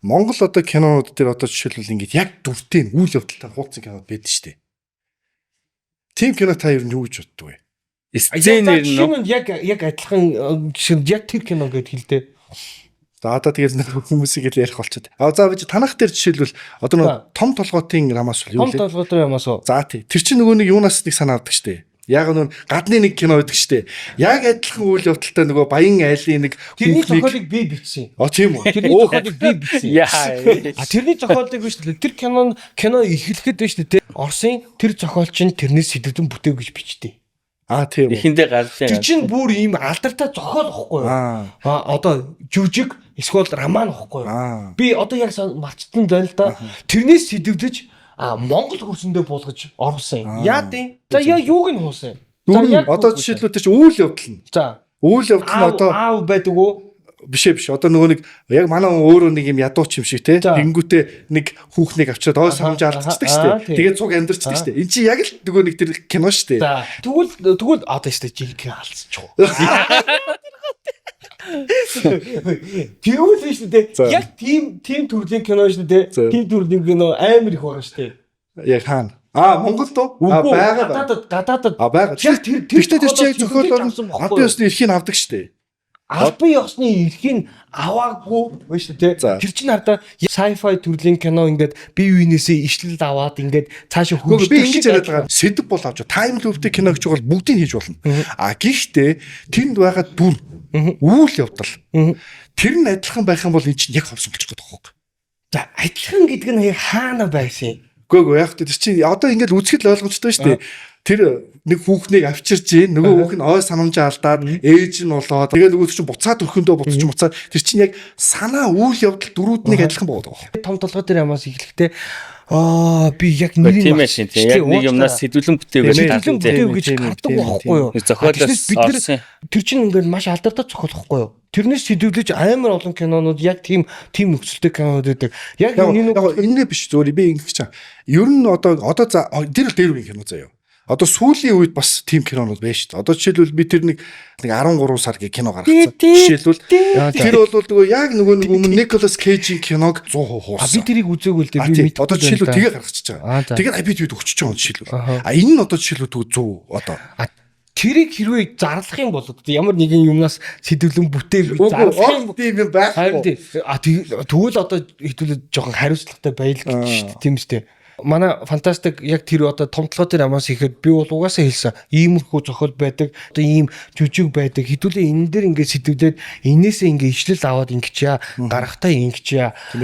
Монгол одоо кинонууд дээр одоо жишээлбэл ингээд яг дүртэй нь үйл явдалтай хуулцсан кинод байдаг шүү дээ. Тийм кино та ер нь юу гэж боддог вэ? Сценээр нь нь яг адилхан жишээ нь яг тэр кино гэд хэлдэ. За, одоо тэгэл нэг хүмүүсийг л ярих болчиход. А за, би танах дээр жишээлбэл одоо нэг том толгойтын рамаас юу Том лээ? толгойтой ямаас уу? За тий. Тэр чинь нөгөө нэг юунаас нэг санаа авдаг штэ. Яг нөгөө гадны нэг кино байдаг штэ. Яг адилхан үйл явдалтай нөгөө баян айлын нэг Тэрний хүүхнийг- зохиолыг би бичсэн. А, тийм үү? Тэрний зохиолыг би бичсэн. Яа. А, тэрний зохиолыг биш үү? Тэр кино эхлэхэд биш үү те? Оросын тэр зохиолч нь тэрнээс сэдвэн бүтээв гэж бичдэг. А, тийм үү? Эхэндээ гарлаа. Тэр чинь бүр ийм алдартай зохиол واخгүй юу? Аа. А, одоо жүжиг эсвэл роман واخгүй юу? Аа. Би одоо яг марчтан байна л да. Тэрнээс сэдвдэж Монгол хөрсөндөө буулгаж оруулсан. Яа тийм? За, яа юуг нь хуусан? За, Дүр нь яг одоо жишээлбэл тэр чинь үйл явдал нь. За. Үйл явдал нь Аав одоо аав байдаг уу? Биш ээ, биш. Одоо нөгөө нэг яг манай хүн өөрөө нэг юм ядууч юм шиг те. За. Тэнгүүтээ нэг хүүхнийг авчираад ой самж алдчихдаг штэ. тий. Тэгээд цуг амьдэрчдэг штэ. Эн чинь яг л нөгөө нэг тэр кино штэ. За. Тэгвэл одоо штэ жинхэнэ алдчихв. Тэгвэл шүү дээ. За. Яг тийм төрлийн кино шүү дээ. За. Тийм төрлийн кино амар их байгаа шүү дээ. Яг хаана? А, Монголд уу? А, Үгүй, байгаа. гадаадад гадаадад А, байгаа. Яг тэр Гэхдээ тэр чинь яг зохиолоос зохиолоор нь авсан бохгүй албан юу? ёсны эрхийг авдаг штэ. Албан ёсны эрхийг аваагүй байна шүү дээ. За. Тэр чинь хардаа sci-fi төрлийн кино ингээд бие биенээсээ ишлэл аваад ингээд цаашаа Үгүй, би ингэж шиг яриад байгаа. Сэдэв бол авч time loop-тэй кино гэж бол бүгдийг хийж болно. А гэхдээ тэнд байгаа дүр, үйл явдал тэр нь адилхан байх юм бол эн чинь яг ховсон болчих гээд байгаа байхгүй. За, адилхан гэдэг нь яг хаана байсан юм? Үгүй, яг тэр чинь одоо ингээд үзэхэд л ойлгомжтой шүү дээ. Тэр нэг хүүхнийг авчирч гин нөгөө хүүх нь ой санамжаа алдаад ээж нь болоод тэгээ нөгөө чинь буцаад өрхөндөө буцаж буцаад тэр чинь яг санаа, үйл явдал, дөрүүд нэг адилхан байгаа байхгүй. Том толгой дээр ямаас эхлэхдээ би яг нэрийг Тийм ээ шин тийм. Яг нэг юмнаас сэдвлэн бүтээв гэж сэдвлэн таарсан тийм. бүтээв гэж Тийм ээ, гардаг тийм ээ, байхгүй юу? Зохиолоос Тэрнээс бид нар орсон. тэр чинь ингээд маш алдартай зохиол байхгүй юу? Тэрнээс сэдвлэж амар олон кинонууд яг тийм нөхцөлтэй кинонууд байдаг. Яг Яг энэ яг энэ биш, зөвөр би ингэж чам. Ер нь одоо за, тэр л дээр үеийн кино заяа. Одоо сүүлийн үед бас тийм кинонууд байж шүү дээ. Одоо жишээлбэл би тэр нэг 13 сар гэх кино гаргацсан. Жишээлбэл тэр бол нөгөө яг нөгөө нэг өмнө Николас Кейжийн киног 100% А, би хуулсан. тэрийг үзээгүй л дээ. А Би тий. мэдэхгүй Одоо байна жишээлбэл л да. тэгээ гаргачихж байгаа. Аа, за. Тэгээд би бид өчөж байгаа жишээлбэл. Аха. А, энэ нь одоо жишээлбэл тэгвэл 100 одоо. А, тэрийг хэрвээ зарлах юм бол одоо ямар нэгэн юмнаас сэдвлэн бүтээв гэж Үгүй, зарлах юм тийм юм Харин байхгүй. тий. А, тэгвэл одоо хэдүүлээ жоохон хариуцлагатай байл гэж шүү дээ. Тийм үстэй. Манай фантастик яг тэр одоо том толгой дээр амаас ихэд би бол угаасаа хэлсэн. Иймэрхүү зохиол байдаг. Одоо ийм жүжиг байдаг. Хэдүүлээ энэ дээр ингээд сэдвлээд энээсээ ингээд ишлэл аваад ингэчээ. Гарахтаа ингэчээ.